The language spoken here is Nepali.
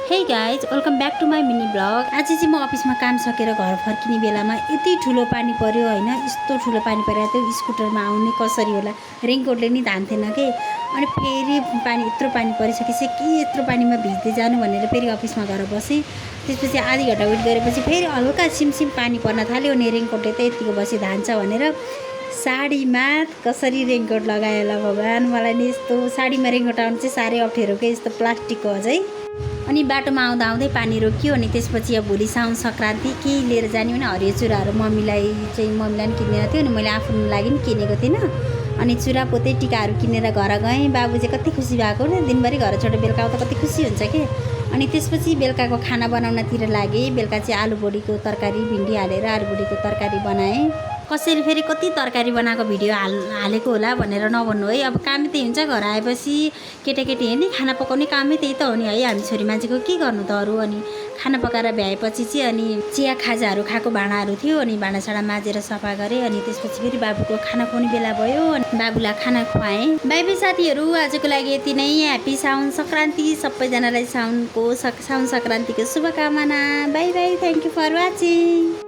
हे guys welcome back to my mini vlog. आज चाहिँ म अफिसमा काम सकेर घर फर्किने बेलामा यति ठुलो पानी पर्यो होइन, यस्तो ठुलो पानी परेको थियो। स्कुटरमा आउने कसरी होला, रेनकोटले नि धान्थेन के। अनि फेरि पानी यत्रो पानी परिसकेपछि के यत्रो पानीमा भिज्दै जानु भनेर फेरि अफिसमा गएर बसेँ। त्यसपछि आधी घन्टा वेट गरेपछि फेरि हल्का सिमसिम पानी पर्न थाल्यो अनि रेनकोटले त यतिको बसी धान्छ भनेर साडीमा कसरी रेनकोट लगायो होला भगवान्। मलाई नि यस्तो साडीमा रेनकोट आउनु चाहिँ साह्रै अप्ठ्यारो के, यस्तो प्लास्टिकको अझै। अनि बाटोमा आउँदा आउँदै पानी रोकियो। अनि त्यसपछि अब भोलि साउन सङ्क्रान्ति केही लिएर जाने भने हरियो चुराहरू मम्मीलाई पनि किनेर थियो अनि मैले आफ्नो लागि पनि किनेको थिइनँ। अनि चुरा पोते टिकाहरू किनेर घर गएँ। बाबु चाहिँ कति खुसी भएको न, दिनभरि घर छोडेर बेलुका आउँदा कति खुसी हुन्छ कि। अनि त्यसपछि बेलुकाको खाना बनाउनतिर लागेँ। बेलुका चाहिँ आलु बोडीको तरकारी, भिन्डी हालेर आलु बोडीको तरकारी बनाएँ। कसैले फेरि कति तरकारी बनाएको भिडियो हालेको होला भनेर नभन्नु है। अब कामै त्यही हुन्छ, घर आएपछि केटाकेटी हेर्ने खाना पकाउने कामै त्यही त हो नि है। हामी छोरी मान्छेको के गर्नु त अरू। अनि खाना पकाएर भ्याएपछि चाहिँ अनि चिया खाजाहरू खाएको भाँडाहरू थियो अनि भाँडासाँडा माझेर सफा गरेँ। अनि त्यसपछि फेरि बाबुको खाना खुवाउने बेला भयो अनि बाबुलाई खाना खुवाएँ। बाई बाई साथीहरू, आजको लागि यति नै। ह्याप्पी साउन सङ्क्रान्ति सबैजनालाई। साउन सङ्क्रान्तिको शुभकामना। Bye bye, thank you for watching.